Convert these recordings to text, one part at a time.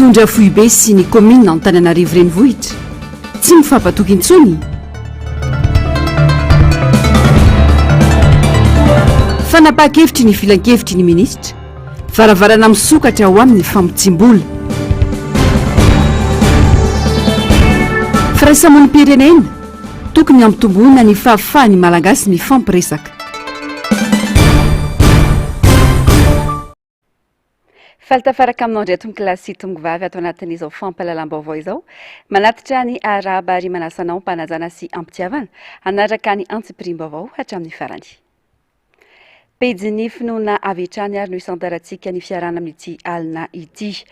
Mpitondra foibe sy ny kaominina Antananarivo Renivohitra, tsy mifampatoky intsony? Fanapahan-kevitry ny filankevitry ny minisitra, varavarana misokatra ho amin'ny famotsiam-bola. Firaisamonim-pirenena, tokony hampitomboina ny fahafahan'ny Malagasy mifampiresaka. Faly tafaraka aminao indray tompokolahy sy tompokovavy ato anatin'izao fampahalalam-baovao izao. Manatitra ny arahaba ary manasa anao am-panajana sy am-pitiavana hanaraka ny antsipiriam-baovao hatramin'ny farany. Pejin'ny finoana avy hatrany ary no isantarantsika ny fiarahana amin'ity alina ity.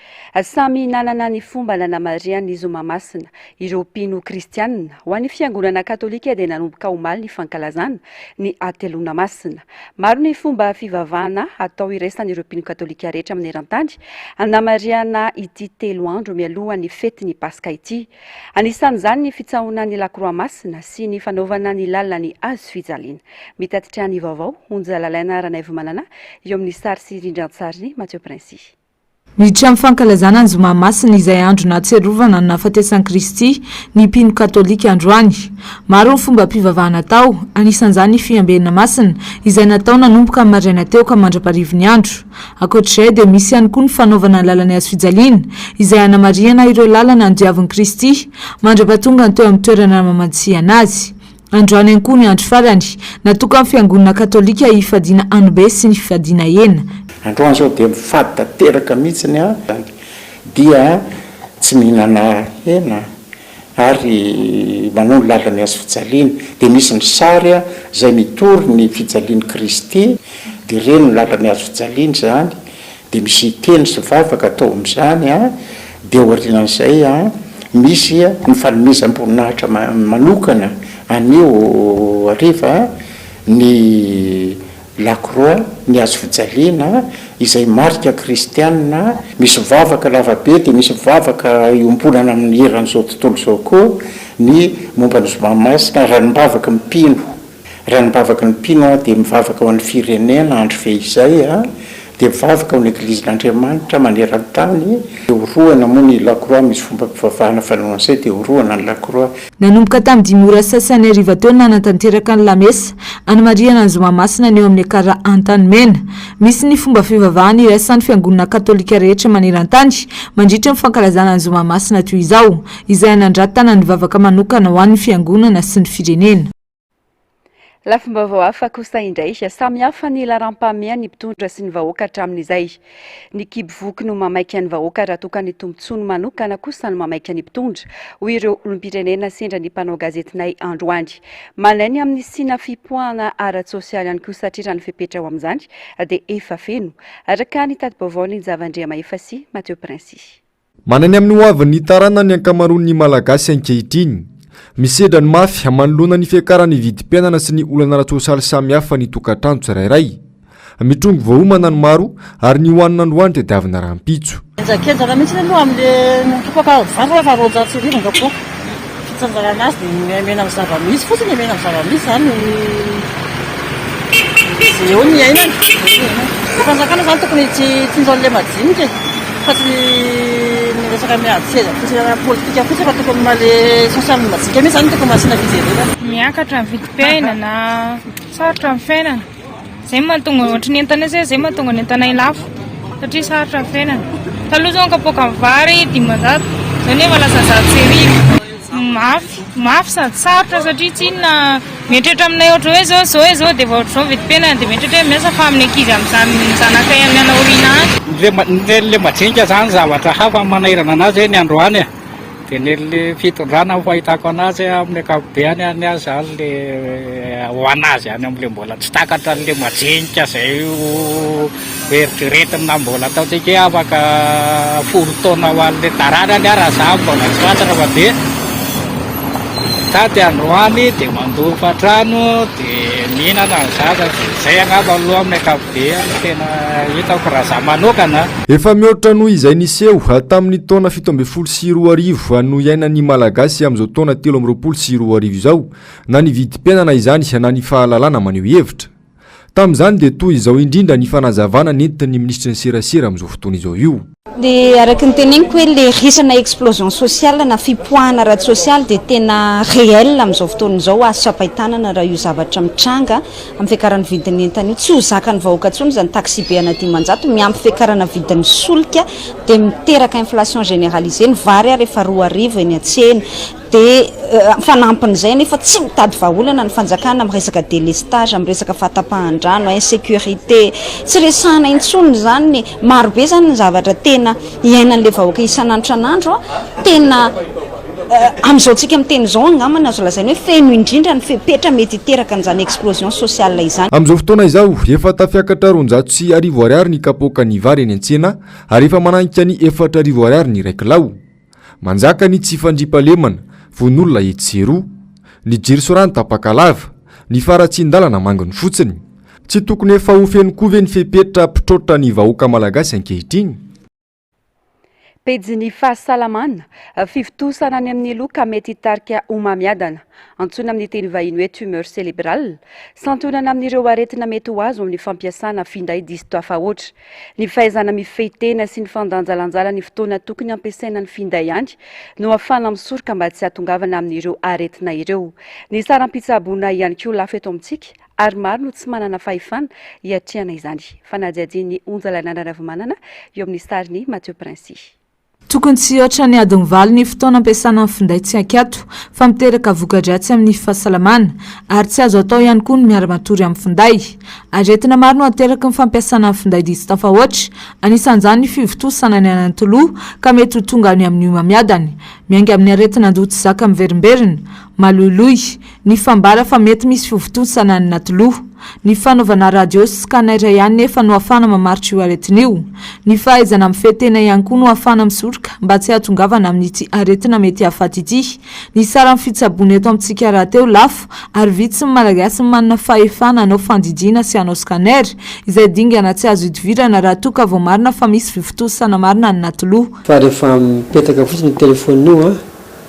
Samy nanana ny fomba nanamarihany ny zoma masina ireo mpino kristianina. Ho an'ny fiangonana katolika dia nanomboka omaly ny fankalazana ny hateloana masina. Maro ny fomba fivavahana atao iraisan'ireo mpino katolika rehetra maneran-tany hanamarihana ity telo andro mialohan'ny fetin'ny Paska ity. Anisan'izany ny fitsaohana ny Lakroa Masina sy ny fanaovana ny lalan'ny Hazo fijaliana. Mitatitra ny vaovao, Onja Lalaina Ranaivomanana eo amin'ny sary sy rindran-tsarin'i Mathieu Princy. Miditra amin'ny fankalazana ny Zoma Masina izay andro nahatsiarovana ny nahafatesan'i Kristy ny mpino katolika androany. Maro ny fombam-pivavahana atao, anisan'izany ny fiambenana masina izay natao nanomboka ny maraina teo ka mandra-parivin'ny andro. Ankoatr'izay dia misy ihany koa ny fanaovana ny lalan'ny hazo fijaliana izay hanamarihana ireo lalana nodiavin'i Kristy mandra-pahatongany teo amin'ny toerana namamantsihana azy. Androany ihany koa ny andro farany natokan'ny fiangonana katolika hifadiana anobe sy ny fifadiana hena. Androany izao dia mifady tanteraka mihitsiny aho dia tsy mihinana hena ary manao ny lalan'ny hazo fijaliana. Dia misy ny sary izay mitory ny fijalian'i Kristy dia ireny ny lalan'ny hazo fijaliana izany. Dia misy teny sy vavaka atao amin'izany an, dia aorianan'izay an, misy ny fanomezam-boninahitra manokana anio hariva ny Lakroa, ny hazofijaliana, izay marika kristianina, misy vavaka lavabe dia misy vavaka iombonana amin'ny eran'izao tontolo izao koa ny momba ny zoma masina, ranom-bavaky ny mpino. Raha ny vavaky ny mpino aho dia mivavaka ho an'ny firenena andro fehizay a, dia mivavaka ho an'ny Eglizin'Andriamanitra maneran-tany, dia orohana moa ny lakroa, misy fombam-pivavahana fanao an'izay dia orohana ny lakroa. Nanomboka tamin'ny dimy ora sasany hariva teo no nanatanteraka ny lamesa hanamarihana ny zoma masina ny eo amin'ny Ekara Antanimena. Misy ny fomba fivavahana iraisan'ny fiangonana katolika rehetra maneran-tany mandritra ny fankalazana ny zoma masina toy izao, izay hanandratana ny vavaka manokana ho an'ny fiangonana sy ny firenena. Lafim-baovao hafa kosa indray, samy hafa ny laharam-pahamehan'ny mpitondra sy ny vahoaka hatramin'izay. Ny kibo voky no mamaika ny vahoaka raha toa ka ny tombontsoany manokana kosa no mamaika ny mpitondra, hoy ireo olom-pirenena sendra ny mpanao gazetinay androany. Manahy ny amin'ny hisiana fipoahana ara-tsosialy ihany koa satria raha ny fepetra ho amin'izany dia efa feno, araka ny tati-baovaon'i Njava Andriamahefa sy Mathieu Princy. Manana ny amin'ny hoavin'ny taranany ny ankamaroan'ny Malagasy ankehitriny. Misedra ny mafy manoloana ny fiakaran'ny vidim-piainana sy ny olana ara-tsosialy samihafa ny tokantrano tsirairay. Mitrongy vao homana ny maro ary ny hohanina androany tadiavina rahampitso. Henjakenjana mihitsy aloha amin'le kapoaka vary fa 1200 ny kapoaka. Fitsanganana azy dia miaimena amin'ny zava-misy fotsiny e, miaina amin'ny zava-misy izany izay eo ny iainana. Ny fanjakana izany tokony tsy hitsinjo an'ilay madinika e, fa tsy ny resaka miady seza fotsiny ara-politika fotsiny fa tokony mba le sosialin'ny madinika mihitsy izany no tokony mba asiana fijerena. Miakatra ny vidim-piainana, sarotra ny fiainana. Zay no mahatonga ohatry ny entana zay, zay mahatonga ny entanay lafo satria sarotra ny fiainana. Taloha zao ny kapoakan'ny vary 500, zao nefa lasa 1100. Mafy, mafy sady sarotra satria tsy inona mieritreritra aminay ohatra hoe zao zao e zao dia efa ohatr'izao ny vidim-piainana dia mieritreritra hoe miasa fa amin'ny ankizy amin'ny zanakay amin'ny any aoriana any. Ny le majinika zany zavatra hafa manairana anazy hoe ny androany e. Dia ny le fitondrana ny fahitako anazy amin'ny ankapobeany ny azy zany le ho anazy any amin'le mbola tsy takatra an'le majinika zay ho eritreretina mbola ataontsika hoe afaka folo taona ho an'le taranany ary raha za mbola tsy fantatra fa dia tady androany dia mandoa hofantrano dia mihinana ny zaza dia zay angamba aloha amin'ny ankapobeany tena hitako raha za manokana. Efa mihoatra noho izay niseho tamin'ny taona 2017 no iainan'ny Malagasy amin'izao taona 2023 izao, na ny vidim-piainana izany na ny fahalalana maneho hevitra. Tamin'izany dia toy izao indrindra ny fanazavana nentin'ny minisitry ny serasera amin'izao fotoana izao io. Dia araka ny teneniko hoe ilay resana explosion sociale na fipoahana ara-tsosialy dia tena réel amin'izao fotoana izao, azo tsapain-tanana raha io zavatra mitranga amin'ny fiakaran'ny vidin'ny entana io. Tsy ho zakan'ny vahoaka intsony izany taxi-be ana 500 miampy fiakarana vidin'ny solika dia miteraka inflation généralisée, ny vary ary efa 2000 eny an-tsena. Dia fanampin'izay anefa tsy mitady vahaolana ny fanjakana amin'ny resaka délestage, amin'ny resaka fahatapahan-drano, insécurité, tsy resahana intsony izany e! Maro be izany ny zavatra tena iainan'ilay vahoaka isan'andro isan'andro an, tena amin'izao tsika miteny izao angamba no azo lazaina hoe feno indrindra ny fepetra mety hiteraka an'izany explosion sociale izany. Amin'izao fotoana izao, efa tafiakatra 1200 ariary ny kapoakan'ny vary eny an-tsena ary efa mananika ny 4000 ariary ny iray kilao. Manjaka ny tsy fandriampahalemana, vono olona etsy sy eroa. Ny jiro sy rano tapaka lava. Ny faharatsian-dalana manginy fotsiny. Tsy tokony efa ho feno koa ve ny fepetra mpitroatra ny vahoaka malagasy ankehitriny? Pejin'ny fahasalamana, fivontosana any amin'ny loha ka mety hitarika homamiadana. Antsoina amin'ny teny vahiny hoe tumeur cérébrale. Santionana amin'ireo aretina mety ho azo amin'ny fampiasana finday diso tafahoatra. Ny fahaizana mifehy tena sy ny fandanjalanjana ny fotoana tokony hampiasaina ny finday ihany no ahafahana misoroka mba tsy hahatongavana amin'ireo aretina ireo. Ny saram-pitsaboana ihany koa lafo eto amintsika ary maro no tsy manana fahefana hiatrehana izany. Fanadihadian'i Onja Lainandra Ravomanana eo amin'ny sarin'i Mathieu Princi. Tokony tsy hihoatra ny adiny valo ny fotoana ampiasana ny finday tsy ankiato fa miteraka voka-dratsy amin'ny fahasalamana ary tsy azo atao ihany koa ny miara-matory amin'ny finday. Aretina maro no ateraky ny fampiasana ny finday diso tafahoatra, anisan'izany ny fivontosana ny anantiloha ka mety ho tonga any amin'ny homamiadana. Miainga amin'ny aretin'andoha tsy zaka miverimberina, maloiloy, Ny fambara fa mety misy fivontosana any anaty loha. Ny fanaovana radio sy scanner ihany nefa no ahafahana mamaritra io aretina io. Ny fahaizana mifehy tena ihany koa no ahafahana misoroka mba tsy hahatongavana amin'ity aretina mety hahafaty ity. Ny saran'ny fitsaboana eto amintsika rahateo lafo ary vitsy ny Malagasy manana fahefana hanao fandidiana sy hanao scanner, izay dingana tsy azo idivirana raha toa ka voamarina fa misy fivontosana marina any anaty loha. Fa rehefa mipetaka fotsiny io telephone io an,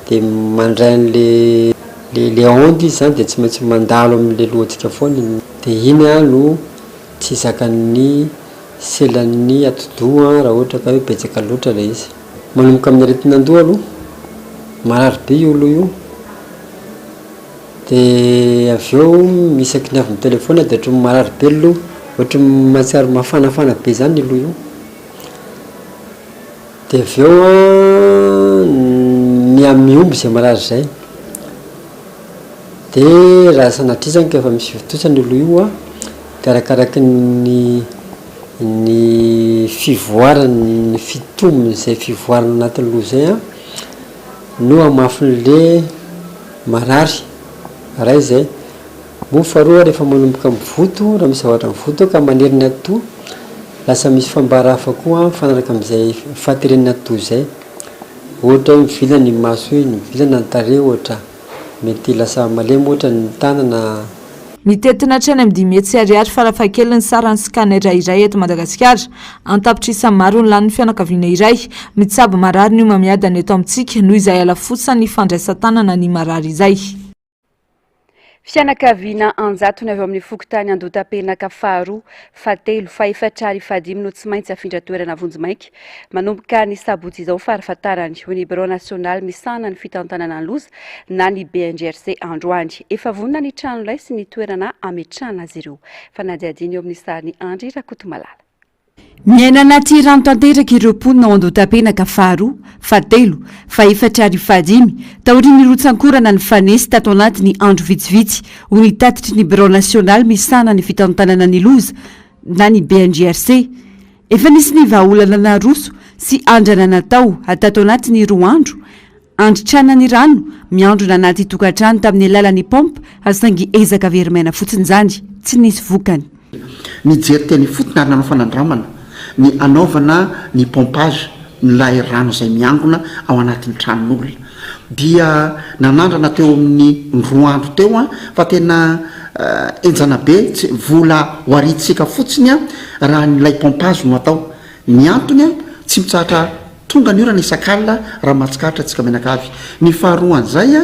Dia mandray an'le le le onde izy zany dia tsy maintsy mandalo amin'le lohantsika foana iny, dia iny an no tsy zakan'ny selan'ny atidoha raha ohatra ka hoe betsaka loatra ilay izy. Manomboka amin'ny aretin'andoha aloha, marary be io loha io, dia avy eo isaky ny avy mitelefaona dia ohatran'ny marary be ny loha, ohatran'ny mahatsiaro mafanafana be zany io loha io. Dia avy eo an, miha-mihombo izay marary izay. Dia raha sanatria izany ka efa misy fivontosana io loha io an, dia arakaraky ny ny fivoarany, ny fitombon'izay fivoarana anatin'ny loha izay an, no hamafin'le marary. Iray izay. Moa faharoa rehefa manomboka mivoto, raha misy zavatra mivoto ka manery ny atidoha, lasa misy fambara hafa koa mifanaraka amin'izay fahateren'ny atidoha izay. Ohatra hoe mivilana ny maso iny, mivilana ny tarehy ohatra, mety lasa malemy ohatra ny tanana. Mitentina hatrany amin'ny 500 ariary farafahakeliny ny saran'ny scanner iray eto Madagasikara. An-tapitrisa maro ny lanin'ny fianakaviana iray mitsabo marary ny homamiadana eto amintsika noho izay halafosan'ny fandraisan-tanana ny marary izay. Fianakaviana an-jatony avy ao amin'ny fokontany Andotapenaka faharoa, fahatelo, fahefatra ary fahadimy no tsy maintsy hafindra toerana vonjimaika manomboka ny sabotsy izao farafahatarany, hoy ny birao nasionaly misahana ny fitantanana ny loza na ny BNGRC androany. Efa vonona ny tranolay sy ny toerana hametrahana azy ireo. Fanadihadiana eo amin'ny sarin'i Andry Rakotomalala. Miaina anaty rano tanteraka ireo mponina ao Andohatapenaka faharoa, fahatelo, fahefatra ary fahadimy, taorian'ny rotsankorana nifanesy tato anatin'ny andro vitsivitsy, hoy ny tatitry ny Birao nasionaly misahana ny fitantanana ny loza na ny BNGRC. Efa nisy ny vahaolana naroso sy andrana natao tato anatin'ny roa andro, Andritrana ny rano miandrona anaty tokantrano tamin'ny alalan'ny pompe saingy ezaka very maina fotsiny izany, tsy nisy vokany. Nijery teny ifotony ary nanao fanandramana ny hanaovana ny pompage n'ilay rano izay miangona ao anatin'ny tranon'olona. Dia nanandrana teo amin'ny roa andro teo aho fa tena henjana be, tsy vola ho ariantsika fotsiny raha ny ilay pompage no atao. Ny antony, tsy mitsahatra Tonga ny orana isak'alina raha mahatsikaritra antsika mianakavy. Ny faharoa an'izay,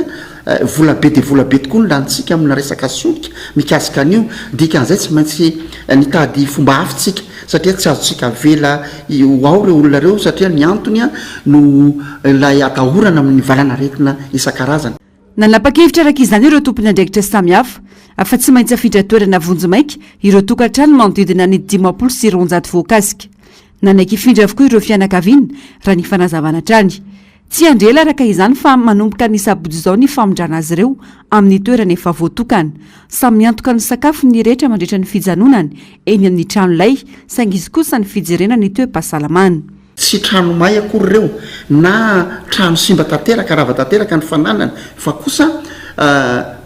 Vola be dia vola be tokoa no lanintsika amina resaka solika mikasika an'io. Dikan'izay tsy maintsy nitady fomba hafa isika satria tsy azontsika avela ho ao ireo olona ireo satria ny antony no ilay atahorana amin'ny valan'aretina isan-karazany. Nanapa-kevitra araka izany ireo tompon'andraikitra samihafa fa tsy maintsy afindra toerana vonjimaika ireo tokantrano manodidina ny 250 voakasika. Nanaiky hifindra avokoa ireo fianakaviana, raha ny fanazavana hatrany. Tsy hiandry ela araka izany fa manomboka ny sabotsy izao ny famindrana azy ireo amin'ny toerana efa voatokana. Samy miantoka ny sakafony ny rehetra mandritra ny fijanonany eny amin'ny tranolay, saingy izy kosa ny fijerena ny toe-pahasalamany. Tsy trano may akory ireo na trano simba tanteraka, rava tanteraka ny fananany fa kosa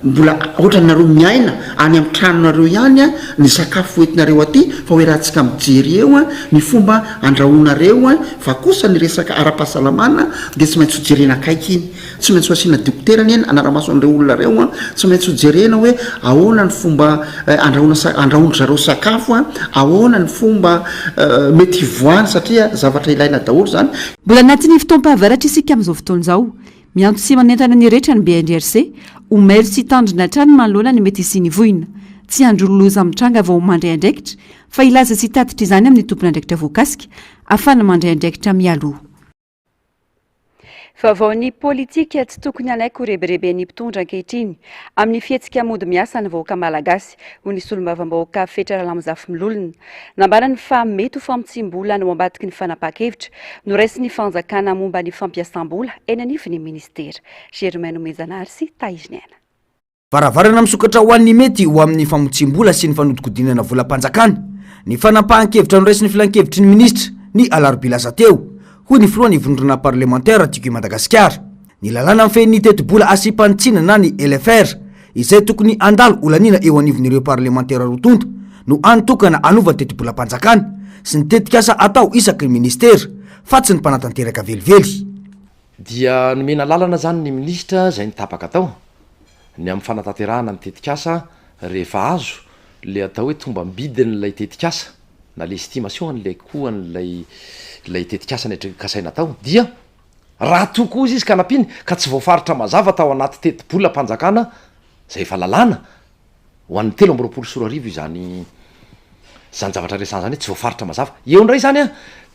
mbola ohatranareo miaina any amin'ny tranonareo ihany ny sakafo hoentinareo aty fa hoe raha tsika mijery eo ny fomba andrahoanareo fa kosa ny resaka ara-pahasalamana dia tsy maintsy ho jerena akaiky iny, tsy maintsy ho asiana dokotera anie hanara-maso an'ireo olona ireo, tsy maintsy ho jerena hoe ahoana ny fomba andrahoana sa- andrahoan-dry zareo sakafo, ahoana ny fomba mety hivoahany satria zavatra ilaina daholo izany. Mbola anatin'ny fotoam-pahavaratra isika amin'izao fotoana izao. Miantso sy manentana ny rehetra ny BNGRC ho mailo sy hitandrina hatrany manoloana ny mety hisian'ny voina. Tsy handro loza mitranga vao mandray andraikitra fa hilaza sy hitatitra izany amin'ny tompon'andraikitra voakasika ahafahana mandray andraikitra mialoha. Vaovaon'ny politika, tsy tokony hanaiky ho rebireben'ny mpitondra ankehitriny amin'ny fihetsika mody miasa ny vahoaka malagasy, hoy ny solombavambahoaka Fetra Ralamizafimilolona. Nambarany fa mety ho famotsiam-bola no ambadiky ny fanapahan-kevitra noraisin'ny fanjakana momba ny fampiasam-bola eny anivon'ny minisitera. Germain Nomenjanahary sy Tahiriniaina. Varavarana misokatra ho an'ny mety ho amin'ny famotsiam-bola sy ny fanodikodinana volam-panjakana ny fanapahan-kevitra noraisin'ny filankevitry ny minisitra ny alarobia lasa teo, hoy ny filohan'ny vondrona parlemantera Tiako i Madagasikara. Ny lalàna mifehy ny tetibola asiam-panitsiana na ny LFR izay tokony handalo holaniana eo anivon'ireo parlemantera roa tonta no hany tokana hanova ny tetibolam-panjakana sy ny tetikasa atao isaky ny minisitera fa tsy ny mpanatanteraka velively. Dia nomena lalana izany ny minisitra izay nitapaka tao ny amin'ny fanatanterahana ny tetikasa rehefa azo ilay atao hoe tombam-bidin'ilay tetikasa na le estimation an'ilay coût an'ilay ilay tetikasa kasaina atao dia Raha toa koa izy ka nampiany ka tsy voafaritra mazava tao anaty tetibolam-panjakana izay efa lalàna ho an'ny 2023 izany izany zavatra resahana izany hoe tsy voafaritra mazava. Eo indray izany an,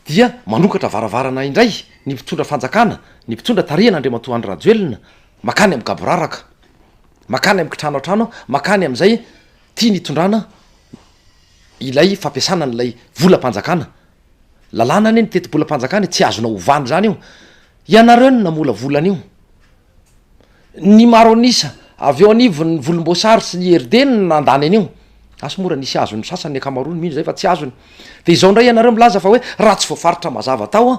dia manokatra varavarana indray ny mpitondra fanjakana, ny mpitondra tarihana Andriamatoa Andry Rajoelina, makany amin'ny gaboraraka, makany amin'ny kitrano an-trano, makany amin'izay tiany hitondrana ilay fampiasana an'ilay volam-panjakana. Lalàna anie ny tetibolam-panjakana e, tsy azonao ovana izany io. Ianareo no namolavola an'io. Ny maro an'isa avy eo anivon'ny volomboasary sy ny IRD no nandany an'io. Asa moa raha nisy azon'ny sasany ny ankamaroany mino izay fa tsy azony. Dia izao indray ianareo milaza fa hoe raha tsy voafaritra mazava tao an,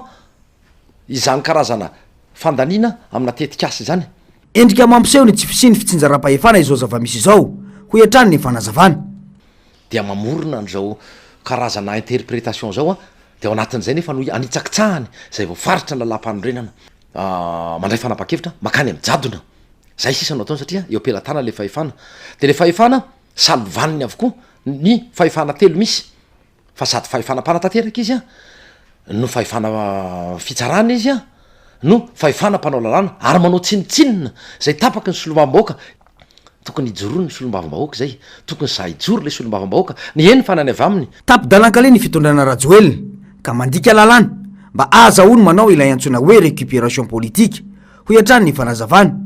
izany karazana fandaniana amina tetikasa izany. Endrika mampiseho ny tsy fisian'ny fitsinjaram-pahefana izao zava-misy izao, hoy hatrany ny fanazavana. dia mamorona an'izao karazana interprétation izao an, dia ao anatin'izay nefa no anitsakitsahany izay voafaritra ny lalàmpanorenana, mandray fanapahan-kevitra mankany amin'ny jadona, izay sisa no ataony satria eo am-pelatanana ilay fahefana, dia ilay fahefana salovaniny avokoa ny fahefana telo misy, fa sady fahefana mpanatanteraka izy an, no fahefana fitsarana izy an, no fahefana mpanao lalàna ary manao tsinontsinona izay tapaky ny solombavambahoaka, tokony hijoroany ny solombavambahoaka izay, tokony sahy hijoro ilay solombavambahoaka, ny heno fa na ny avy aminy. Tapi-dalan-kaleha ny fitondrana Rajoelina ka mandika lalàna mba ahazahoany manao ilay antsoina hoe récupération politique, hoy hatrany ny fanazavana.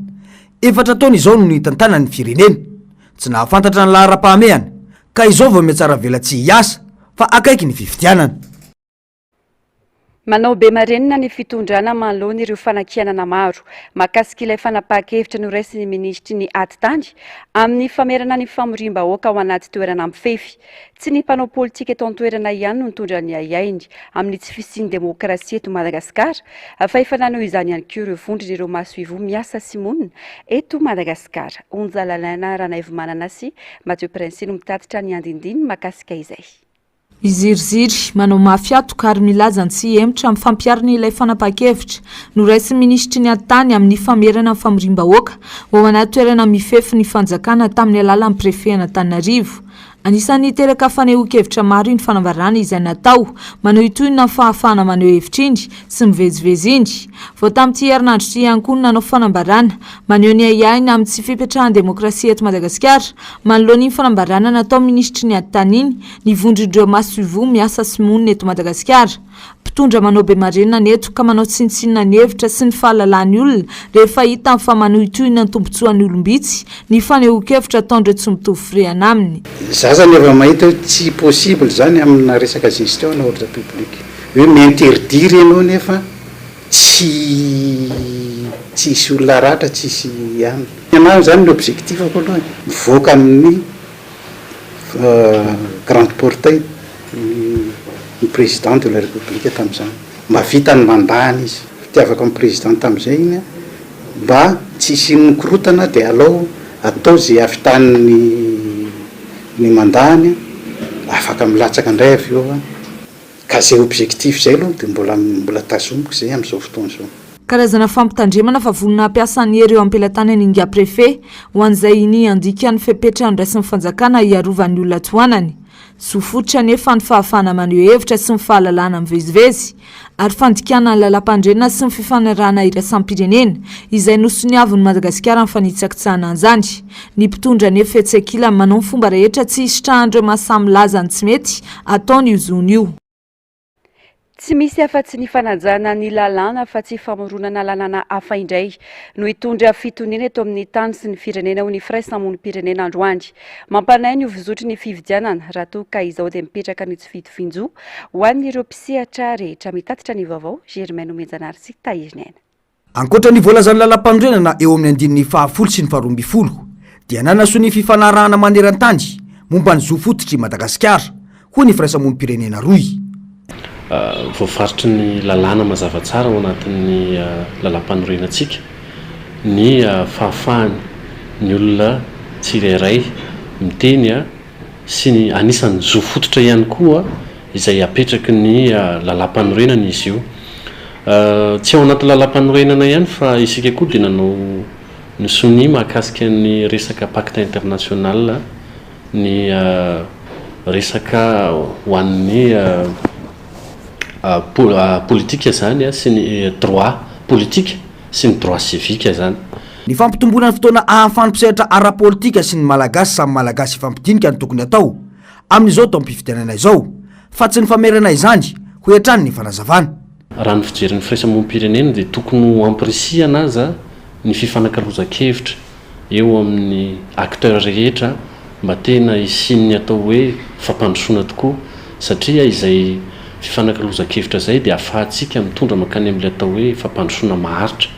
Efatra taona izao no nitantanany ny firenena. Tsy nahafantatra ny laharam-pahamehana ka izao vao mihatsara velatsihy hiasa fa akaiky ny fifidianana. Manao be marenina ny fitondrana manoloana ireo fanakianana maro mahakasika ilay fanapahan-kevitra noraisin'ny minisitry ny Atitany amin'ny famerana ny famoriam-bahoaka ao anaty toerana mifefy. Tsy ny mpanao politika eto an-toerana ihany no nitondra ny ahiahiny amin'ny tsy fisian'ny demokrasia eto Madagasikara fa efa naneho izany ihany koa ireo vondron'ireo masoivoho miasa sy monina eto Madagasikara. Onja Lalaina Ranaivomanana sy Mathieu Prince no mitatitra ny andindiny mahakasika izay. Miziriziry, manao mafy hatoka ary milaza ny tsy hihemotra amin'ny fampiharana ilay fanapahan-kevitra noraisin'ny minisitry ny Atitany amin'ny famerana ny famoriam-bahoaka ho ao anaty toerana mifefy ny fanjakana tamin'ny alalan'ny Préfet an'Antananarivo. Anisan'ny niteraka fanehoan-kevitra maro iny fanambarana izay natao manohintohina ny fahafahana maneho hevitra iny sy mivezivezy iny. Vao tamin'ity herinandro ity ihany koa no nanao fanambarana maneho ny ahiahiny amin'ny tsy fipetrahan'ny demokrasia eto Madagasikara manoloana iny fanambarana nataon'ny minisitry ny ady tany iny ny vondron'ireo masoivoho miasa sy monina eto Madagasikara. Mpitondra manao be marenina ny eto ka manao tsinontsinona ny hevitra sy ny fahalalan'ny olona rehefa hitany fa manohintohina ny tombontsoan'ny olom-bitsy ny fanehoan-kevitra ataon'ireo tsy mitovy firehana aminy. Za zany efa mahita hoe tsy possible zany amina resaka gestion na ordre public hoe mi-interdire ianao nefa tsy tsy hisy olona haratra tsy hisy anona. Ny anahy zany ny objectif-ko aloha mivoaka amin'ny grande porte ny président de la république tamin'izany. Mahavita ny mandat-ny izy. Fitiavako an'i président tamin'izay iny mba tsy hisian'ny korontana dia alao atao izay hahavitany ny mandat-ny, afaka milatsaka indray avy eo aho. Ka izay objectif izay aloha dia mbola mbola tazomiko izay amin'izao fotoana izao. Karazana fampitandremana fa vonona hampiasa ny hery eo am-pelatanany Ingahy Préfet ho an'izay hinia handika ny fepetra andraisin'ny fanjakana hiarovany ny olona tohanany. Zo fototra anefa ny fahafahana maneho hevitra sy ny fahalalahana mivezivezy ary fandikana ny lalàmpandrenana sy ny fifanarahana iraisam-pirenena izay nosoniavin'i Madagasikara ny fanitsakitsahana an'izany. Ny mpitondra anefa etsy ankilany manao ny fomba rehetra tsy hisitrahan'ireo mahasahy milaza ny tsy mety ataony io zony io. Tsy misy afa-tsy ny fanajana ny lalàna fa tsy famoronana lalàna hafa indray no hitondra fitoniana eto amin'ny tany sy ny firenena hoy ny firaisamonim-pirenena androany. Mampanahy ny ho fizotry ny fifidianana raha toa ka izao dia mipetraka ny tsy fitovian-jo ho an'ireo mpisehatra rehetra. Mitatitra ny vaovao, Germain Nomenjanahary sy Tahiriniaina. Ankoatra ny voalazan'ny lalàmpanorenana eo amin'ny andininy fahafolo sy ny faharoambinifolo dia nanasoa ny fifanarahana maneran-tany momba ny zo fototr'i Madagasikara, hoy ny firaisamonim-pirenena rohy. Voafaritry ny lalàna mazava tsara ao anatin'ny lalàmpanorenantsika ny fahafahan'ny olona tsirairay miteny sy ny anisan'ny zo fototra ihany koa izay apetraky ny lalàmpanorenana izy io. Tsy ao anaty lalàmpanorenana ihany fa isika koa dia nanao ny sonia mahakasika ny resaka pacte international, ny resaka ho an'ny politika izany sy ny droit politique sy ny droit civique izany. Ny fampitomboana ny fotoana ahafahan'ny mpisehatra ara-politika sy ny Malagasy samy Malagasy hifampidinika no tokony hatao amin'izao taom-pifidianana izao, fa tsy ny famerana izany, hoy hatrany ny fanazavana. Raha ny fijerin'ny firaisamonim-pirenena dia tokony ho ampirisihana aza ny fifanakalozan-kevitra eo amin'ny acteurs rehetra mba tena hisian'ny atao hoe fampandrosoana tokoa satria izay fifanakalozan-kevitra izay dia ahafahantsika mitondra mankany amin'ilay atao hoe fampandrosoana maharitra.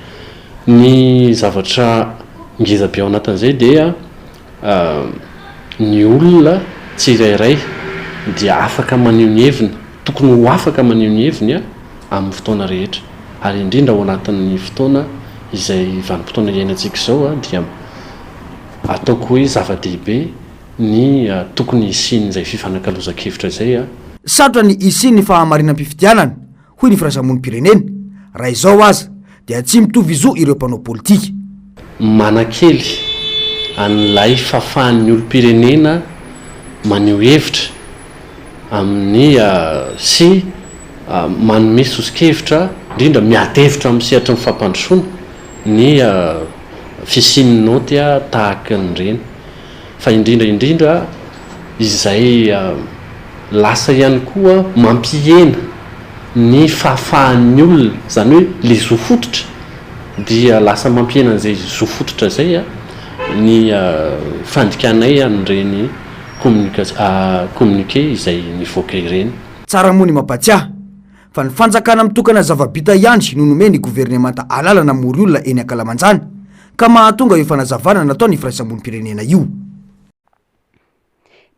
Ny zavatra ngeza be ao anatin'izay dia ny olona tsirairay dia afaka maneho ny heviny, tokony ho afaka maneho ny heviny amin'ny fotoana rehetra ary indrindra ao anatin'ny fotoana izay vanim-potoana iainantsika izao dia ataoko hoe zava-dehibe ny tokony hisian'izay fifanakalozan-kevitra izay. Sarotra ny hisian'ny fahamarinam-pifidianana hoy ny firaisamonim-pirenena. Raha izao aza dia tsy mitovy zo ireo mpanao politika. Manakely an'ilay fahafahan'ny olom-pirenena maneho hevitra amin'ny sy manome soso-kevitra, indrindra miady hevitra amin'ny sehatry ny fampandrosoana ny fisian'ny naoty tahaka an'ireny. Fa indrindra indrindra izay lasa ihany koa mampihena ny fahafahan'ny olona, izany hoe le zo fototra dia lasa mampihena an'izay zo fototra izay ny fandikanay an'ireny communiqué izay nivoaka ireny. Tsara moa ny mampatsiahy fa ny fanjakana mitokana zava-bita ihany no nomen'ny governemanta alalana hamory olona eny ankalamanjana ka mahatonga io fanazavana nataon'ny firaisamonim-pirenena io.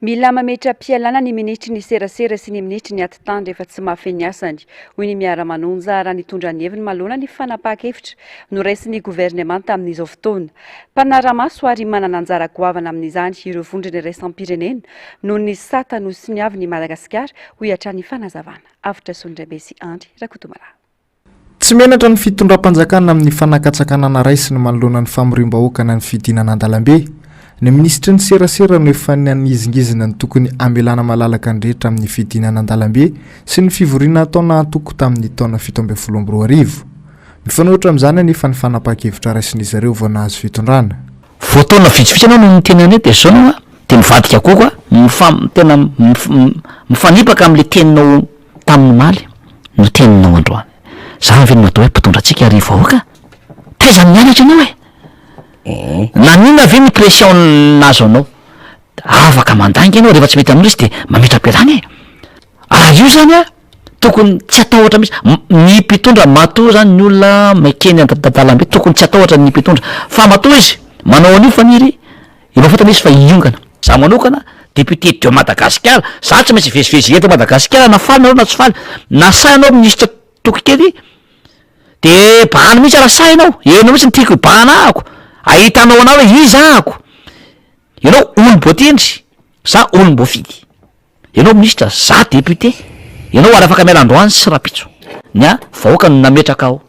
Mila mametra-pialana ny minisitry ny serasera sy ny minisitry ny atitany rehefa tsy mahafehy ny asany, hoy ny Miara-manonja raha nitondra ny heviny manoloana ny fanapahan-kevitra noraisin'ny governemanta amin'izao fotoana. Mpanara-maso ary manana anjara goavana amin'izany ireo vondrona iraisam-pirenena noho ny sata nosoniavin'i Madagasikara, hoy hatrany ny fanazavana. Avotra Solondraibe sy Andry Rakotomalala. Tsy menatra ny fitondram-panjakana amin'ny fanakatsakanana raisiny manoloana ny famoriam-bahoaka na ny fidinana an-dalambe. Ny minisitry ny serasera no efa nanizingizina ny tokony hamelana malalaka ny rehetra amin'ny fidinana an-dalambe sy ny fivoriana ataona antoko tamin'ny taona 2017. Mifanohitra amin'izany anefa ny fanapahan-kevitra raisin'izy ireo vao nahazo fitondrana. Vao taona vitsivitsy ianao no niteny an'io dia zao ianao dia mivadika kokoa, mifa- tena mifanipaka amin'ilay teninao tamin'ny omaly no teninao androany. Zany ve no atao hoe mpitondra antsika ry vahoaka? Taiza no nianatra ianao e? Naninona ve ny pression nahazo anao? Afaka mandainga ianao rehefa tsy mety aminao izy dia mametra-pialana e! Ary io zany an, tokony tsy hatahotra mihitsy, ny mpitondra matoa zany ny olona mankeny an-dalambe tokony tsy hatahotra ny mpitondra, fa matoa izy manao an'io faniry, efa fantany izy fa hiongana. Za manokana député de Madagascar, za tsy maintsy hivezivezy eto Madagasikara na faly nareo na tsy faly, na sahy anao minisitra Toky kely de bahana mihitsy raha sahy enao, enao mihitsy no tiako hibahana ahako, ahitanao anah hoe iza ahako, enao olom-boatendry za olom-boafidy, enao minisitra za député, enao ary afaka miala androany sy rahampitso, ny ahy vahoaka no nametraka aho.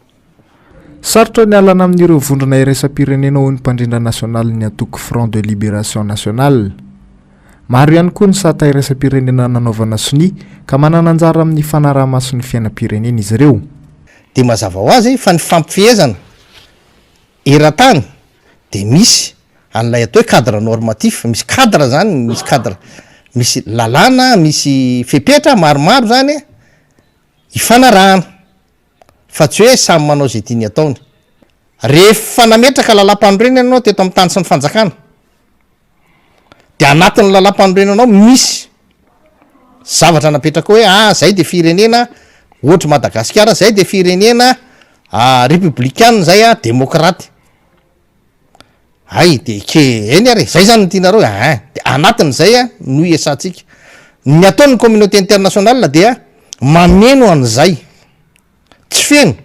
Sarotra ny alana amin'ireo vondrona iraisam-pirenena hoy ny mpandrindra nasionalin'ny antoko Front de Libération Nationale. Maro ihany koa ny sata iraisam-pirenena nanaovana sonia ka manana anjara amin'ny fanaraha-maso ny fiainam-pirenena izy ireo. Dia mazava ho azy fa ny fampifehezana eran-tany dia misy an'ilay atao hoe cadre normatif, misy cadre zany, misy cadre, misy lalàna, misy fepetra maromaro zany ifanarahana. fa tsy hoe samy manao izay tiany ataony. Rehefa nametraka lalàmpanorenana ianao teto amin'ny tany sy ny fanjakana, dia anatin'ny lalàmpanorenana ao misy zavatra napetraka hoe ah zay dia firenena ohatry Madagasikara, zay dia firenena républicaine zay ah, démocrate. Hay de eke eny ary e, zay zany no tianareo e, ain, de anatin'izay a no iesantsika. Ny ataon'ny communauté internationale dia mameno an'izay tsy feno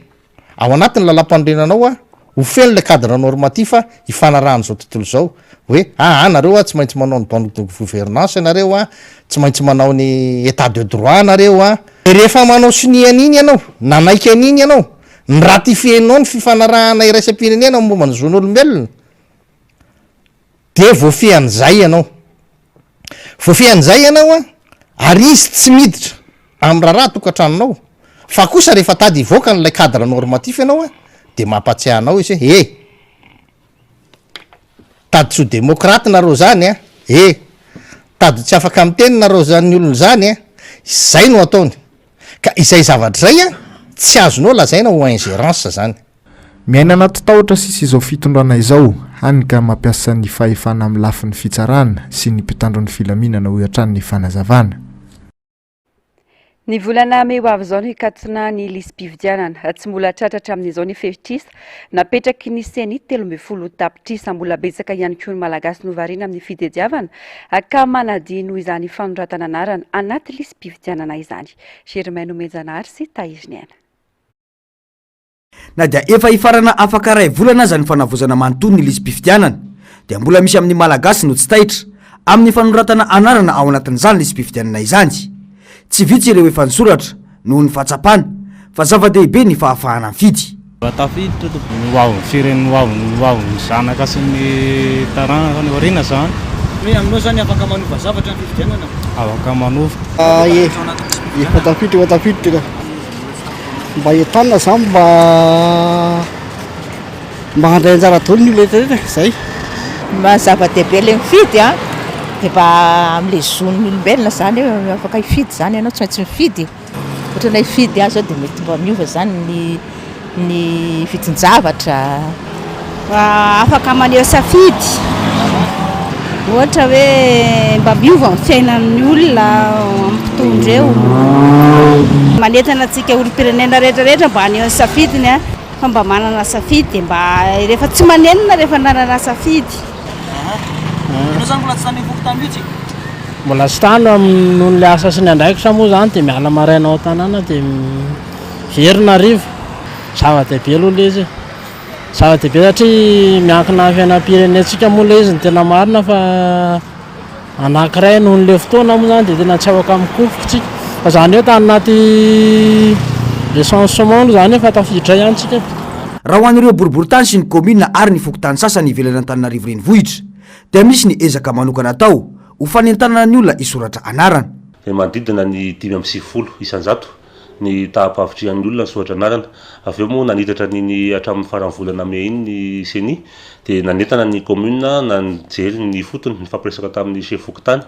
ao anatin'ny lalampanorenana ao a, ho feno le cadre normatif ifanarahan'izao tontolo izao hoe aa nareo a tsy maintsy manao ny bonne de gouvernance ianareo a, tsy maintsy manao ny état de droit nareo a. Rehefa manao sonia an'iny ianao, nanaiky an'iny ianao, Ni-ratifier-nao ny fifanarahana iraisam-pirenena momba ny zon'olombelona, dia voafehin'izay ianao. Voafehin'izay ianao an, ary izy tsy miditra amin'ny raharaha tokantranonao, fa kosa rehefa tady hivoaka an'ilay cadre normatif ianao an, dia mampatsiahy anao izy hoe, eh! Tady tsy ho demokraty nareo zany an, eh! Tady tsy afaka miteny nareo zany olona zany an, izay no ataony. Ka izay zavatra izay an, tsy azonao lazaina ho ingérence zany. Miaina anaty tahotra sisa izao fitondrana izao, hany ka mampiasa ny fahefana amin'ny lafiny fitsarana sy ny mpitandro ny filaminana, hoy hatrany ny fanazavana. Ny volana mey ho avy izao no hikatona ny lisi-pifidianana. Tsy mbola tratra hatramin'izao ny fehitrisa napetraky ny Ceni 13 tapitrisa. Mbola betsaka ihany koa ny Malagasy no variana amin'ny fitediavana ka manadino izany fanoratana anarana anaty lisi-pifidianana izany. Germain Nomenjanahary sy Tahiriniaina. Na dia efa hifarana afaka iray volana aza ny fanavaozana manontolo ny lisi-pifidianana dia mbola misy amin'ny Malagasy no tsy taitra amin'ny fanoratana anarana ao anatin'izany lisi-pifidianana izany. Tsy vitsy ireo efa nisoratra noho ny fahatsapana fa zava-dehibe ny fahafahana mifidy. Mba tafiditra tompoko. Ny ho avin'ny firenena, ny ho avin'ny ho avin'ny zanaka sy ny taranaka any aoriana zany. Hoe aminao zany afaka manova zavatra ny fifidianana? Afaka manova. Efa tafiditra, efa tafiditra ka. Mba entanina zany mba mba handray anjara daholo ny olona rehetra rehetra e, zay. Maha zava-dehibe le mifidy an, de mba amle zon'ny olombelona zany hoe afaka hifidy zany ianao, tsy maintsy mifidy, ohatrany hoe hifidy aho zao de mety mba miova zany ny ny vidin-javatra. Afaka maneho safidy, ohatra hoe mba miova ny fiainan'ny olona amin'ny mpitondra eo. Manentana antsika olom-pirenena rehetra rehetra mba haneho ny safidiny fa mba manana safidy dia mba rehefa tsy manenina rehefa nanana safidy. Ianao zany mbola tsy tany amin'ny fokontany mihitsy? Mbola tsy tany noho ny asa sy ny andraikitra moa zany dia miala maraina ao an-tanàna dia miverina hariva. Zava-dehibe aloha ilay izy e. Zava-dehibe satria miankina amin'ny fiainam-pirenentsika moa ilay izy ny tena marina fa anankiray noho an'ilay fotoana moa izany dia tena tsy afaka mikofoka isika. Fa izany hoe tany anaty recensement aloha izany efa tafiditra ihany isika. Raha ho an'ireo boriborintany sy ny kaominina ary ny fokontany sasany ivelan'Antananarivo Renivohitra. dia misy ny ezaka manokana atao ho fanentanana ny olona hisoratra anarana. Dia manodidina ny 95 isanjato ny taham-pahavitrihan'ny olona nisoratra anarana. Avy eo moa nanitatra an'iny hatramin'ny faran'ny volana mey iny ny Ceni dia nanentana ny commune na nijery ny ifotony, nifampiresaka tamin'ny chef fokontany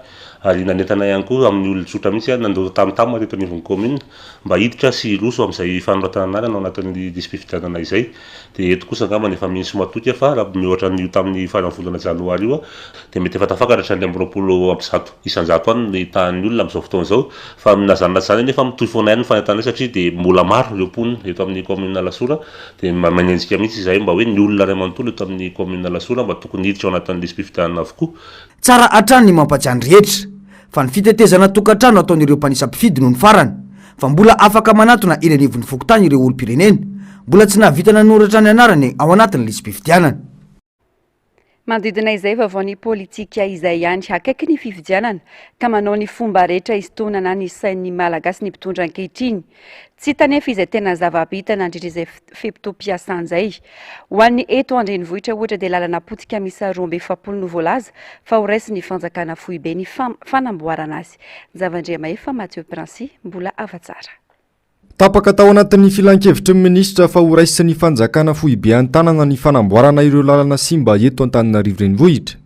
ary nanentana ihany koa amin'ny olon-tsotra mihitsy nandoa tam-tam teto anivon'ny commune mba hiditra sy hiroso amin'izay fanoratana anarana ao anatin'ny lisi-pifidianana izay. Dia eto kosa angamba efa mino sy matoky aho fa raha mihoatra an'io tamin'ny faran'ny volana janoary io dia mety efa tafakatra hatrany 125% any ny tahan'ny olona amin'izao fotoana izao. Fa na izany na tsy izany anefa mitohy foana ihany ny fanentanana satria dia mbola maro ireo mponina eto amin'ny kaominina Alasora dia manenjika mihitsy izahay mba hoe ny olona iray manontolo eto amin'ny kaominina Alasora mba tokony hiditra ao anatin'ny lisi-pifidianana avokoa. Tsara hatrany ny mampatsiahy ny rehetra fa ny fitetezana tokantrano ataon'ireo mpanisa mpifidy no ny farany fa mbola afaka manatona eny anivon'ny fokontany ireo olom-pirenena mbola tsy nahavita nanoratra ny anarany ao anatin'ny lisi-pifidianana. Manodidina izay vaovaon'ny politika izay ihany, akaiky ny fifidianana ka manao ny fomba rehetra hisintonana ny sain'ny Malagasy ny mpitondra ankehitriny. Tsy hita anefa izay tena zava-bita nandritra izay fe-potoam-piasana izay. Ho an'ny eto an-drenivohitra ohatra dia lalana potika miisa 42 no voalaza fa horaisin'ny fanjakana foibe ny fanamboarana azy. Njavandriamahefa Mathieu Princy mbola afa-tsara. Tapaka tao anatin'ny filankevitry ny minisitra fa horaisin'ny fanjakana foibe an-tanana ny fanamboarana ireo lalana simba eto Antananarivo Renivohitra.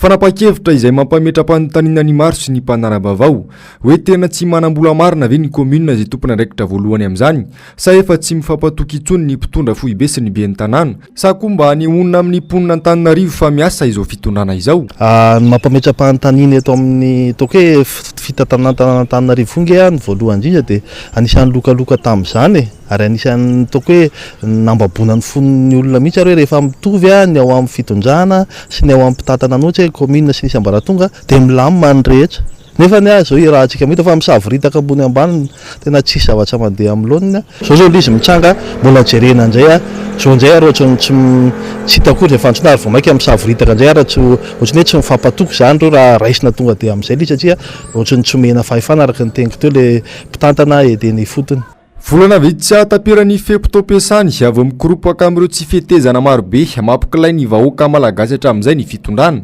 Fanapahan-kevitra izay mampametra-panontaniana ny maro sy ny mpanara-baovao, hoe tena tsy manam-bola marina ve ny kaominina izay tompon'andraikitra voalohany amin'izany sa efa tsy mifampatoky intsony ny mpitondra foibe sy ny ben'ny tanàna sa koa mba hanehoana amin'ny mponina Antananarivo fa miasa izao fitondrana izao? Ny mampametra-panontaniana eto amin'ny ataoko hoe fitantanana an'Antananarivo io ange ny voalohany indrindra dia anisan'ny lokaloka tamin'izany e! ary anisan'ny ataoko hoe nambaboana ny fon'ny olona mihitsy ary hoe rehefa mitovy ny ao amin'ny fitondrana sy ny ao amin'ny mpitantana an'ohatra hoe kaominina sy ny isam-baratonga dia milamina ny rehetra. Nefa anie zao iarahantsika mahita fa misavoritaka ambony ambany tena tsisy zavatra mandeha amin'ny laoniny a. Zao zao ilay izy mitranga mbola jerena indray a, zao indray ary ohatran'ny tsy tsy hita akory izay fantsona ary vao mainka misavoritaka indray ary tsy ohatran'ny hoe tsy mifampatoky izany ireo raha raisina tonga dia amin'izay ilay izy satria ohatran'ny tsy omena fahefana araka ny teniko teo ilay mpitantana eny ifotony. Volana vitsy tsy hahataperan'ny fe-potoam-piasany vao mikoropaka amin'ireo tsy fetezana marobe mampikilay ny vahoaka malagasy hatramin'izay ny fitondrana.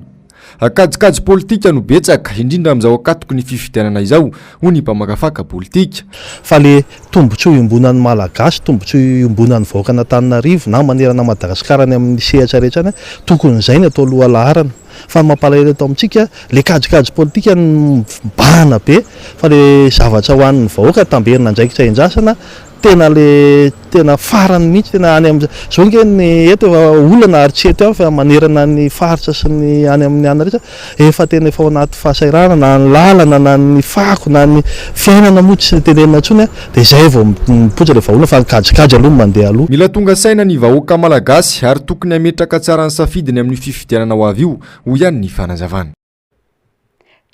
Kajikajy politika no betsaka, indrindra amin'izao ankatoky ny fifidianana izao, hoy ny mpamakafaka politika. Fa le tombotsoa iombonan'ny Malagasy, tombotsoa iombonan'ny vahoakan'Antananarivo na manerana an'i Madagasikara any amin'ny sehatra rehetra any, tokony izay no atao lohalaharana. Fa ny mampalahelo eto amintsika, le kajikajy politika no mibahana be, fa le zavatra ho an'ny vahoaka tamberina andraikitra endrasana, tena le tena farany mihitsy, tena any amin'ny, zao nge ny eto efa olana ary tsy eto ihany fa manerana ny faritra sy ny any amin'ny any rehetra, efa tena efa ao anaty fahasahiranana na ny lalana na ny fako na ny fiainana moa tsy tenenina intsony dia izay vao mipoitra le vahaolana fa ny kajikajy aloha no mandeha aloha. Mila tonga saina ny vahoaka malagasy ary tokony hametraka tsara ny safidiny amin'io fifidianana ho avy io, hoy ihany ny fanazavana.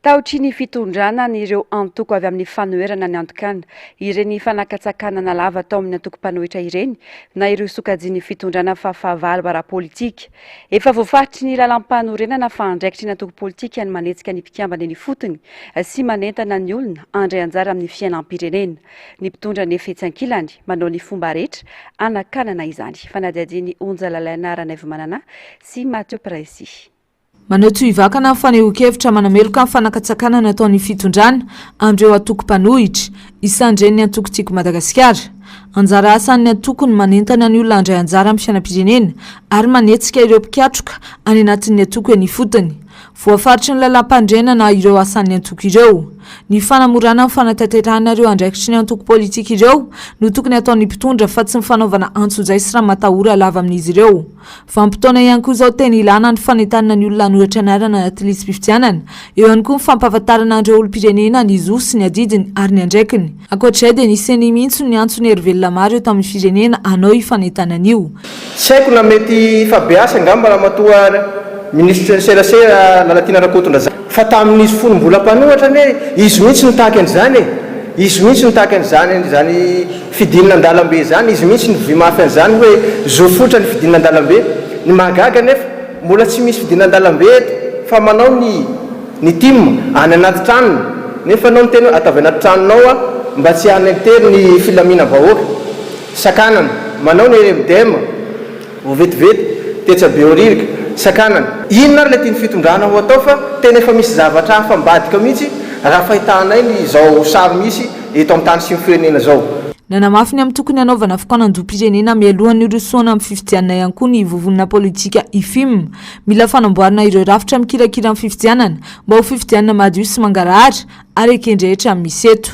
Tahotry ny fitondrana an'ireo antoko avy amin'ny fanoherana ny antokana ireny fanakatsakanana lava tao amin'ny antoko mpanohitra ireny na ireo sokajian'ny fitondrana fa fahavalo ara-politika. Efa voafaritry ny lalàmpanorenana fa andraikitry ny antoko politika ny manetsika ny mpikambana eny ifotony sy manentana ny olona handray anjara amin'ny fiainam-pirenena. Ny mpitondra anefa etsy ankilany manao ny fomba rehetra hanakanana izany. Fanadihadian'i Onja Lalaina Ranaivomanana sy Mathieu Princy. Manao tohivakana ny fanehoan-kevitra manameloka ny fanakatsakanana ataon'ny fitondrana amin'ireo antoko mpanohitra, isan'ireny ny antoko Tiako Madagasikara. Anjara asan'ny antoko ny manentana ny olona handray anjara amin'ny fiainam-pirenena ary manetsika ireo mpikatroka any anatin'ny antoko eny ifotony. Voafaritry ny lalàmpanorenana ireo asan'ny antoko ireo. Ny fanamorana ny fanatanterahana ireo andraikitry ny antoko politika ireo no tokony hataon'ny mpitondra fa tsy ny fanaovana antsojay sy ramatahora lava amin'izy ireo. Vanim-potoana ihany koa izao tena ilana ny fanentanana ny olona hanoratra anarana anaty lisi-pifidianana. Eo ihany koa ny fampahafantarana an'ireo olom-pirenena ny zo sy ny adidiny ary ny andraikiny. Ankoatra izay dia ny Ceni mihitsy no niantso ny herivelona maro eto amin'ny firenena hanao io fanentanana io. Tsy haiko na mety hifabeasa angamba ramatoa minisitry ny serasera Lalatiana Rakotondrazafy fa tamin'izy fony mbola mpanohatra anie izy mihitsy nitaky an'izany e! Izy mihitsy nitaky an'izany izany fidinana an-dalambe izany, izy mihitsy nivoy mafy an'izany hoe zo fototra ny fidinana an-dalambe. Ny mahagaga anefa, mbola tsy misy fidinana an-dalambe eto fa manao ny ny tim any anaty tranony, nefa ianao miteny hoe ataovy anaty tranonao aho mba tsy hanentery ny filaminam-bahoaka. Sakanana. Manao ny RMDM. Vao vetivety, tetsy Behoririka. sakanana. Inona ary ilay tian'ny fitondrana ho atao fa tena efa misy zavatra hafa ambadika mihitsy raha fahitanay ny izao sary misy eto amin'ny tany sy ny firenena izao. Nanamafy ny amin'ny tokony hanaovana fikaonandoham-pirenena mialohan'ny hirosoana amin'ny fifidianana ihany koa ny vovonana politika IFIM. Mila fanamboarana ireo rafitra mikirakira ny fifidianana mba ho fifidianana madio sy mangarahara ary eken-drehetra misy eto.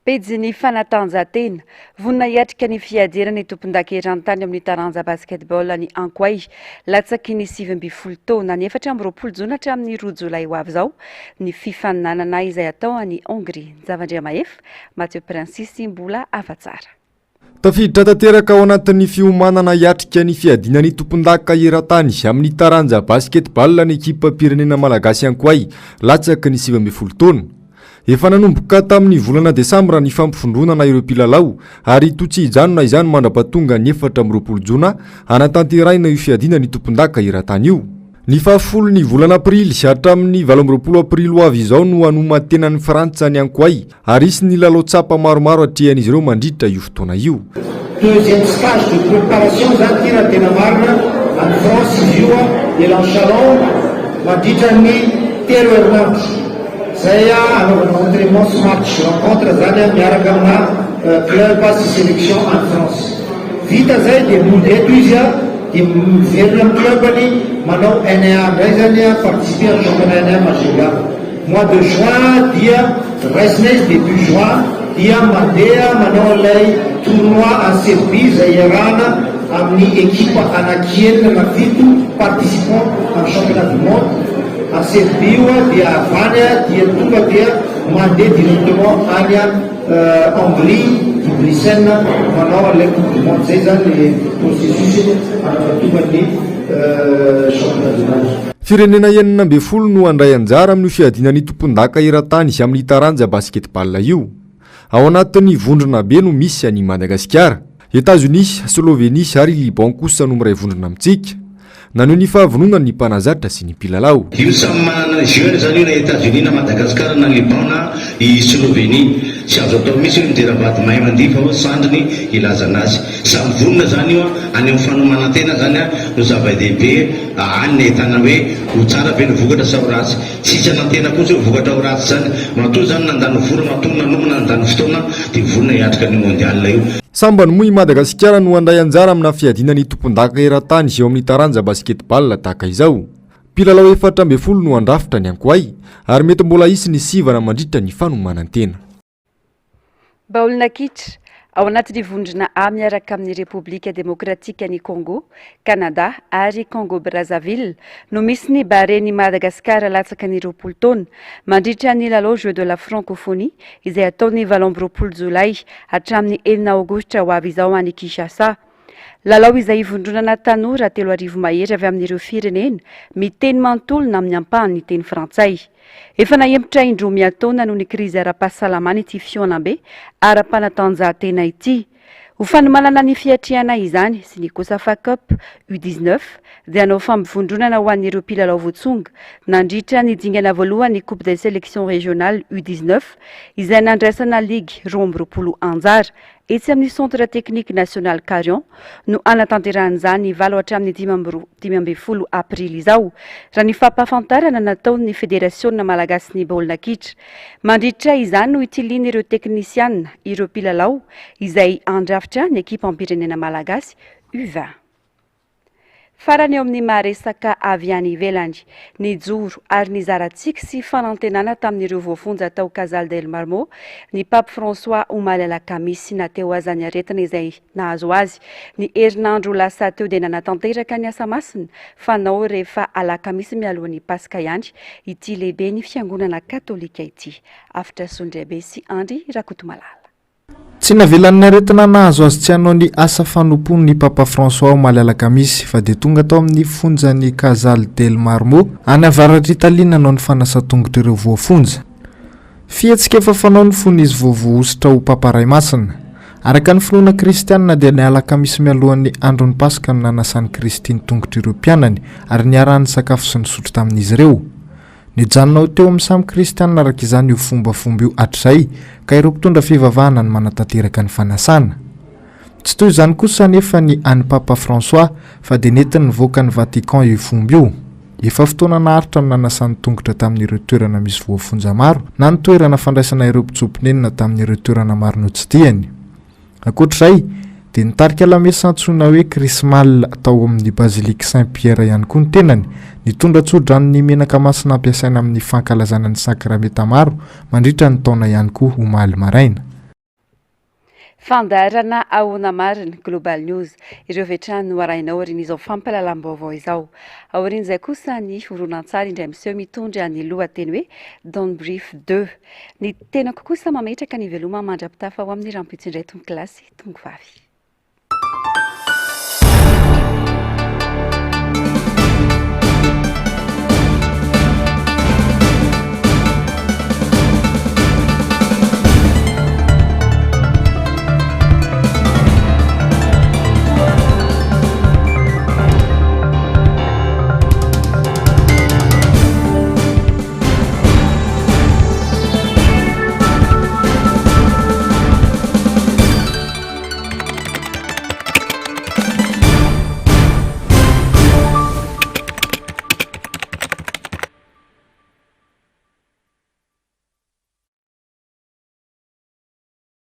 Pejin'ny fanatanjahantena. Vonona hiatrika ny fiadiana ny tompondaka eran-tany amin'ny taranja basketball ny Ankoay. Latsaky ny 19 taona, ny 24 jona hatramin'ny 2 jolay ho avy izao, ny fifaninanana izay atao any Hongrie. Javandriamahefa, Mathieu Prince sy Mbola Hafatsara. Tafiditra tanteraka ao anatin'ny fiomanana hiatrika ny fiadiana ny tompondaka eran-tany amin'ny taranja basketball ny ekipam-pirenena malagasy Ankoay, latsaky ny 19 taona. Efa nanomboka tamin'ny volana desambra ny fampivondronana ireo mpilalao ary toa tsy hijanona izany mandra-pahatonga ny 24 jona hanatanterahina io fiadiana ny tompondaka eran-tany io. Ny fahafolon'ny volana aprily hatramin'ny 28 aprily ho avy izao no hanoman-tenan'i Frantsa ny Ankoay ary hisy ny lalao tsapa maromaro hatrehan'izy ireo mandritra io fotoana io. Deuxième stage de préparation zany ty raha tena marina, any France izy io Elan Chalon mandritra ny telo herinandro zay anaovana entrainement sy match rencontre zany miaraka amina club sy sélection any France. Vita zay dia mody eto izy dia miverina amin'ny club-ny manao NA indray zany participer amin'ny championnat NA Majunga. Mois de juin dia raisina izy début juin dia mandeha manao an'ilay tournoi any Serbie izay iarahana amin'ny ekipa anaky enina na fito participant amin'ny championnat du monde any Serbie io dia avy any dia tonga dia mandeha directement any Hongrie, Debrecen manao an'ilay coupe du monde izay izany le processus anaovana ny championnat du monde. Firenena 16 no handray anjara amin'io fiadiana ny tompondaka eran-tany amin'ny taranja basketball io. Ao anatin'ny vondrona B no misy an'i Madagasikara. Etazonia, Slovenie ary Liban kosa no miray vondrona amintsika. Naneho ny fahavononany ny mpanazatra sy ny mpilalao. Io samy manana ny jeu-ny izany io na Etats-Unis na Madagascar na Liban na i Slovenie. Tsy azo atao mihitsy hoe midera vady mahay mandihy fa hoe sandriny hilazana azy. Samy vonona izany io an, any amin'ny fanomanan-tena izany an no zava-dehibe any ny ahitana hoe ho tsara ve ny vokatra sa ho ratsy. Tsy hisy hanantena kosa hoe vokatra ho ratsy izany. Matoa izany nandany vola, matoa nanomana, nandany fotoana dia vonona hiatrika an'io mondial io. Sambany moa i Madagasikara no handray anjara amina fiadiana ny tompondaka eran-tany eo amin'ny taranja basketball tahaka izao. Mpilalao 14 no handrafitra ny Ankoay ary mety mbola hisy ny sivana mandritra ny fanomanan-tena. Baolina kitra, ao anatin'ny vondrona A miaraka amin'ny Repoblika Demokratikan'i Congo, Canada ary Congo Brazzaville no misy ny Baren'i Madagasikara latsaka ny 20 taona, mandritra ny lalao Jeux de la Francophonie izay hatao ny 28 jolay hatramin'ny 6 aogositra ho avy izao any Kinshasa. Lalao izay ivondronana tanora 3000 mahery avy amin'ireo firenena miteny manontolo na amin'ny ampahany teny frantsay. Efa nahemotra indroa miantaona noho ny krizy ara-pahasalamana ity fihaonambe ara-panatanjahantena ity. Ho fanomanana ny fiatrehana izany sy ny Cosafa Cup U 19 dia hanao fampivondronana ho an'ireo mpilalao voatsonga nandritra ny dingana voalohany Coupe des Sélections Régionales U 19 izay nandraisana ligy 22 anjara Etsy amin'ny Centre Technique National Carion no hanatanterahana izany valo hatramin'ny 15 aprily izao, raha ny fampahafantarana nataon'ny Federasiona malagasin'ny baolina kitra. Mandritra izany no hitilian'ireo teknisiana ireo mpilalao izay handrafitra ny ekipam-pirenena malagasy U20. Farany eo amin'ny maha resaka avy any ivelany, nijoro ary nizara tsiky sy fanantenana tamin'ireo voafonja tao Casal del Marmo ny Pape François omaly alakamisy na teo aza ny aretina izay nahazo azy. Ny herinandro lasa teo dia nanatanteraka ny asa masina fanao rehefa alakamisy mialoha ny Paska ihany ity lehiben'ny fiangonana katolika ity. Avotra Sondriabe sy Andry Rakotomalala. Tsy navelan'ny aretina nahazo azy tsy hanao ny asa fanompoany ny Papa François omaly alakamisy fa dia tonga tao amin'ny fonjan'i Casal del Marmo any avaratr'Italia nanao ny fanasan-tongotr'ireo voafonja. Fihetsika efa fanaony fony izy vao voahosotra ho Papa Ray Masina. Araka ny finoana kristianina dia ny alakamisy mialohan'ny andron'ny Paska no nanasan'i Kristy ny tongotr'ireo mpianany ary niarahany nisakafo sy nisotro tamin'izy ireo. Nijanona ho teo amin'ny samy kristianina araka izany io fombafomba io hatrizay ka ireo mpitondra fivavahana no manatanteraka ny fanasana. Tsy toy izany kosa anefa ny an'i Papa François fa dia nentiny nivoaka ny Vatican io fomba io. Efa fotoana naharitra no nanasany tongotra tamin'ireo toerana misy voafonja maro na ny toerana fandraisana ireo mpitsoa-ponenana tamin'ireo toerana maro notsidihany. Ankoatra izay, dia nitarika lamesa antsoina hoe Chrismal tao amin'ny Basilique Saint Pierre ihany koa ny tenany, nitondra tso-dranon'ny menaka masina ampiasaina amin'ny fankalazana ny sakramenta maro mandritra ny taona ihany koa omaly maraina. Fandaharana Ahoana Marina, Global News, ireo avy hatrany no arahinao aorian'izao fampahalalam-baovao izao. Aorian'izay kosa ny horonantsary indray miseho mitondra ny lohateny hoe Don't Brief 2. Ny tenako kosa mametraka ny veloma mandra-pitafa ho amin'ny rahampitso indray tompokolahy sy tompokovavy.